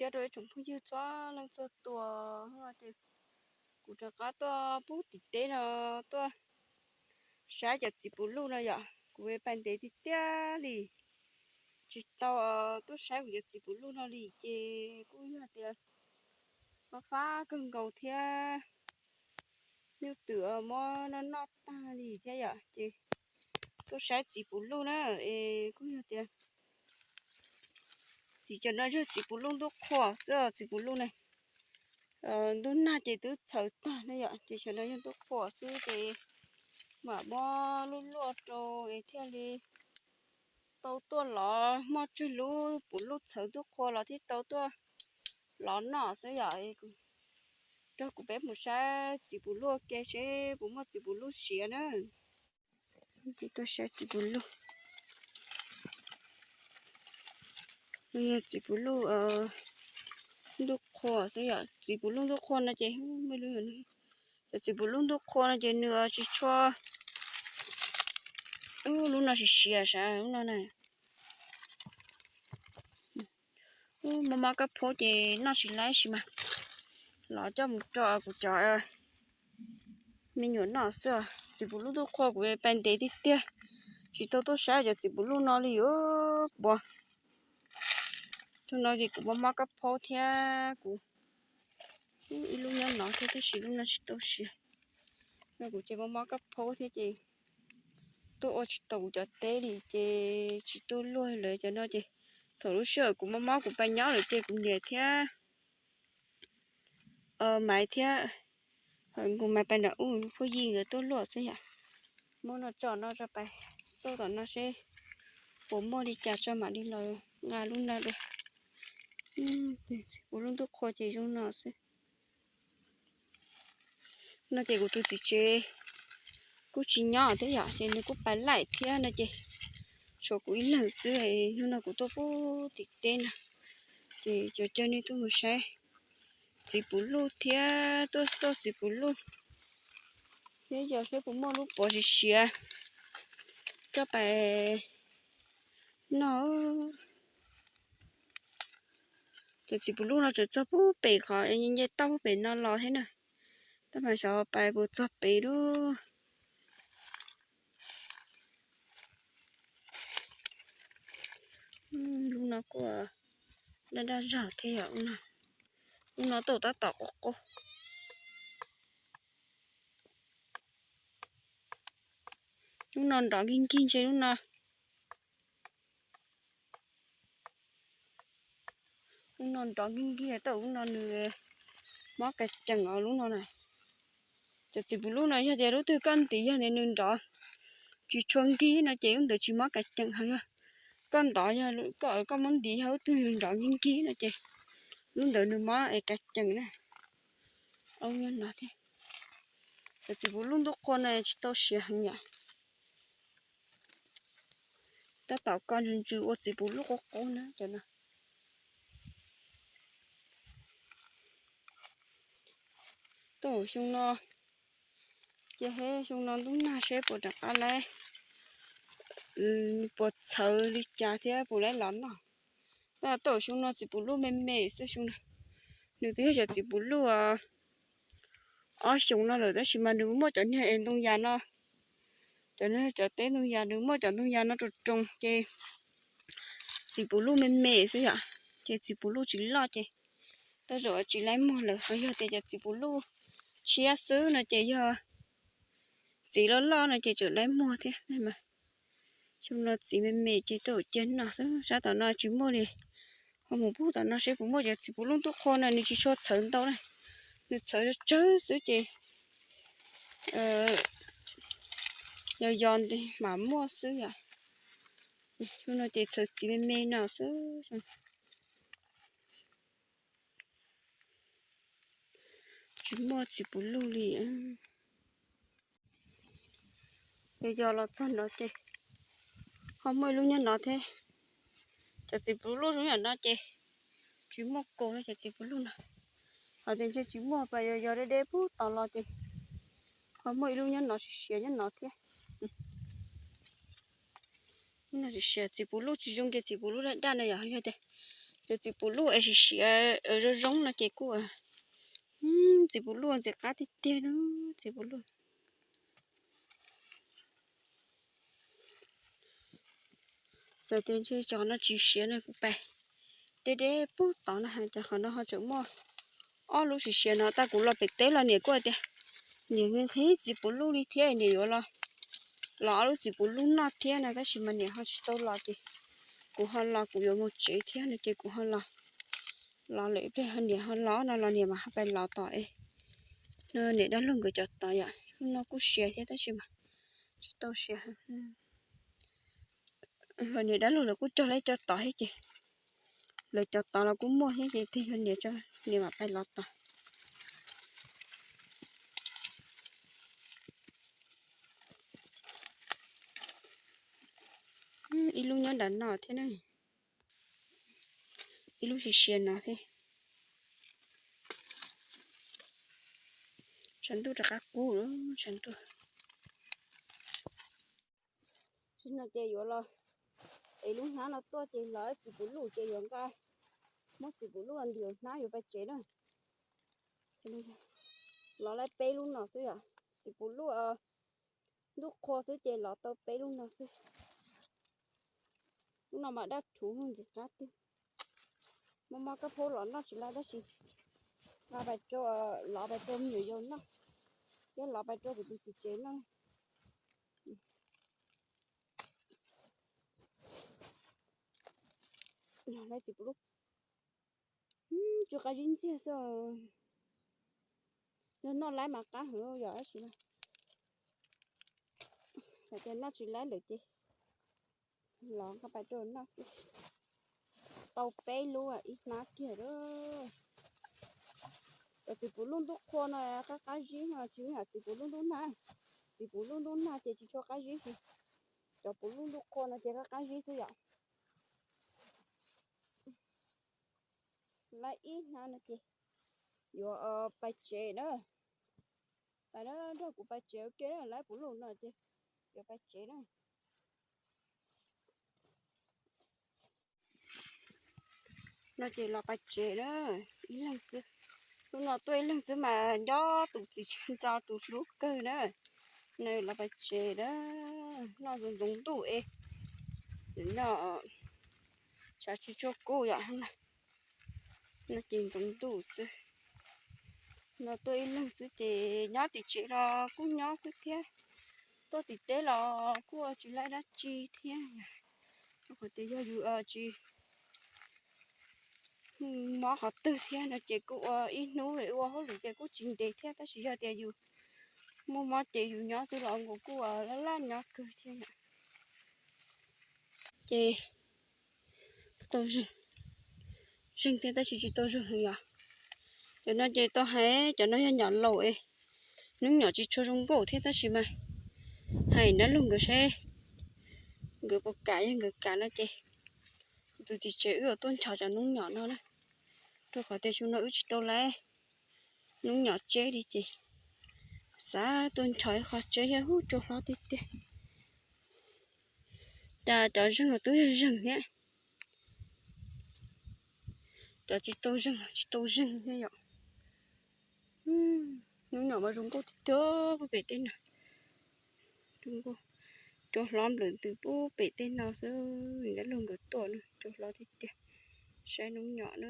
tiab rau ib tsoom phooj ywg txhua leej txhua tus. Ces kuv rov qab tuaj pub tim teb no tuaj saib cov txiv puv luj no yom. Kuv pais ntev tiag tiag li tsis tau tuaj saib kuv cov txiv puv luj no li ces kuj yog tias fab fab kawg nkaus thiab. Nyuj twm muab noj noj tag li thiab yom, ces tuaj saib txiv puv luj na. Es kuj yog tias txiv cov no yog txiv puv luj ntuj qhua xwb os, txiv puv luj ne. Ntuj nag ces twb txhawv tag na yom, ces cov no yog ntuj qhua xwb ces mam muab luaj luaj rau es thiaj li tau tuaj lov, muaj tsawg lub puv luj txhawv ntuj qhua los thiaj tau tuaj lov noj xwb yom. Nrog kuv peb mus saib txiv puv luj ua ke seb puas muaj txiv puv luj siav na. Ces tuaj saib txiv puv luj. Yog txiv puv luj ntuj qhua xwb yom, txiv puv luj ntuj qhua no ces, cov txiv puv luj ntuj qhua no ces nws tsis tshua, lub no siav siav sav lub no na. Mob mob kab phaub ces noj tsis laib sis mas, los coj mus rau kuv cov me nyuam noj xwb. Txiv puv luj ntuj qhua kuv pais ntev tiag tiag tsis tau tuaj saib cov txiv puv luj no li os puas. Tus no ces kuv mob mob kab phaub thiab kuv ib lub nyob no thiab tab sis lub no tsis tau siav. No kuv ces mob mob kab phaub thiab ces tuaj ua tsis tau kuv cov teb li ces tsis tuaj luaj lawm cov no ces. Thaum lub sij hawm kuv mob mob kuv pais nyob lawm ces kuv niam thiab Maiv thiab nkus Maiv pais nram ub, Phuj Yij nkawd tuaj luaj xwb yom. Muab no tso no tso pais xauj tom no seb puas muaj li cas tso mam li los nqa lub no dua. Txiv puv luj ntuj qhua ces zoo no xwb. No ces kuv tus txiv tsev kuj tsis nyob thiab yom, ces nws kuj pais laim thiab no ces tshuav kuv ib leeg xwb. Hnub no kuv tuaj pub tim teb no ces cov caw nej tuaj mus saib txiv puv luj thiab tuaj xauj txiv puv luj thiab yog seb puas muaj lub puav siav siav coj pais noj. Cov txiv puv luj no tseem txog pub pem qhov nce tauj pem no los thiab na. Tab mas xyov pais puas txog pem lub. Lub no kuj daj daj zog thiab yom. Lub no tuaj tab tom qub qub. Lub no nrov nkig nkig ntshe lub no. Lub no nrov nkig nkig tau lub no nws mob kas cees os lub no na. Cov txiv puv luj no yog tias lub twg koj ntiv yog nws nrov tsis tshua nkig no ces lub ntawd tsis mob kas cees, ho yog koj ntov yog koj muab ntiv yog lub twg nrov nkig nkig no ces lub ntawd nws mob kas cees na. Nyob no thiab. Cov txiv puv luj ntuj qhua no tsis tau siav heev yom. Tab tom koj ntsws ntsws ua txiv puv luj qub qub na cov no. Tuaj xyoo no, cia seb xyoo no ntuj nag seb puas rov qab laib, puas txhawv li cas thiab puas laib los noj. Tab tuaj xyoo no txiv puv luj me me xwb xyoo no. Nws twb yog cov txiv puv luj ob xyoos no lawm tab sis mas nws muaj cov niag es ntoo yas no, cov niag cov teb ntoo yas, nws muaj cov ntoo yas no roos roos ces txiv puv luj me me xwb yom, ces txiv puv luj tsis loj ces tej zaum tsis laib muag lawm. Ho yog tias cov txiv puv luj tshiab xwb no ces yog txiv loj loj no ces tseem laib muag thiab. Xyoo no txiv me me ces tuaj cia noj xwb, sab tom no tsis muaj li. Ho mus pub tom no seb puas muaj cov txiv puv luj ntuj qhua no, nws tsis tshua txhawv ntau na, nws txhawv tsawg xwb ces yog yog ntev mam muaj xwb yom. Xyoo no ces txhawv txiv me me no xwb. Tsis muaj txiv puv luj li. Yog yog los txog no ces ho muaj ib lub nyob no thiab. Cov txiv puv luj zoo yam no ces tsis muaj kaus li cov txiv puv luj no. Ho tias ntshe tsis muaj pas yog yog deb deb pub tod los ces ho muaj ib lub nyob no siav siav nyob no thiab. Lub no siav siav, txiv puv luj tsis zoo ces txiv puv luj daj daj no yom, yog tias Cov txiv puv luj es siav siav zoo zoo no ces kuj, txiv puv luj ntxim qab tiag tiag na, txiv puv luj. Txawm tias ntshe cov no tsis siav no kuv pais deb deb puag tod no, ces qhov no ho tseem muaj ob lub siav siav no. Tab kuv los pem teb los niam kuj tias niam nqhis txiv puv luj li thiab niam yuav los, los ob lub txiv puv luj noj thiab no, tab sis mas niam ho tsis tau los ces kuv ho los kuv yuav mus tsev thiab no ces kuv ho los, los lawm ib pliag niam ho los no los niam mam ho pais los tom es no niam dab laug nkawd cov tod yom. Lub no kuj siav thiab tab sis mas tsis tau siav. Niam dab laug lawv kuj cog lawv cov tod thiab ces lawv cov tod los kuj muaj thiab ces tig niam, niam mam pais los tod. Ib lub nyob nram no thiab na, ib lub siav siav no thiab. Tshav ntuj rov qab kub, tshav ntuj. Tsis no ces yuav los, es lub hnab no tuaj ces los txiv puv luj ces yuav nqa, muab txiv puv luj los ntim hnab yuav pais tsev na. Los laib peb lub no xwb yom, txiv puv luj ntuj qhua xwb ces los tau peb lub no xwb. Lub no mas dab rhuv ntxim qab twg. Muaj mob kab phaub los noj tsis laib tab sis nqa pais rau, lov pais rau me nyuam yaus noj, thiab lov pais rau kuv tus txiv tsev noj. Tsis qab zib ntxiag xwb, yog noj laib mas qab heev yom, tab sis mas hais tias noj tsis laib lawm ces los nqa pais rau noj xwb. Tau peb lub ib hnab kiag lawm. Cov txiv puv luj ntuj qhua no qab qab zib no tsis yog txiv puv luj ntuj nag. Txiv puv luj ntuj nag ces tsis tshua qab zib, cov puv luj ntuj qhua no ces qab qab zib xwb yom. Laib ib hnab no ces yuav pais tsev na. Pais na, nrog kuv pais tsev ua ke na, laib puv luj no ces yuav pais tsev na. No ces los pais tsev na, ib leeg xwb. Hnub no tuaj ib leeg xwb mas nco tus txiv ntxawm tus hlub kawg na. No los pais tsev na, noj ntxoov ntxoov ntuj es, no tshav tsis tshua kub yom. No ces ntxoov ntuj xwb. No tuaj ib leeg xwb ces nyob tim tsev los kuj nyob xwb thiab, tuaj tim teb los kuj ua tsis laib dab tsi thiab. Rau qhov tias yog yus tsis mob qhov twg thiab no ces kuj ua ib hnub ua hauj lwm ces kuj tsis ntev thiab, tab sis yog tias yus muaj mob ces yus nyob xwb los nkaus kuj ua laj laj nyob kawg thiab yom. Ces tau zeeg, zeeg thiab tab sis tsis tau zeeg yom. Cov no ces tau hais cov no yog nyom laus es hnub nyom tsis tshua zoo nkauj thiab, tab sis mas hais dab laug nkawd saib nkawd puas kam, yog nkawd kam no ces tus txiv tsev wb yuav tuaj nchos cov hnub nyom no na. Rau qhov tias xyoo no wb tsis tau laib hnub nyom tseb li ces xav tuaj nchos ib qho tseb thiab, hub cua hlob tiag tiag. Cas cov zeeg los twb yog zeeg thiab, cov tsis tau zeeg los tsis tau zeeg thiab yom. Hnub nyom mas zoo nkauj tiag tiag puag pem tej no. Zoo nkauj, cua hlob nplawm ntws puag pem tej no xwb, dab laug nkawd tuaj no cua hlob tiag tiag. Saib hnub nyom na.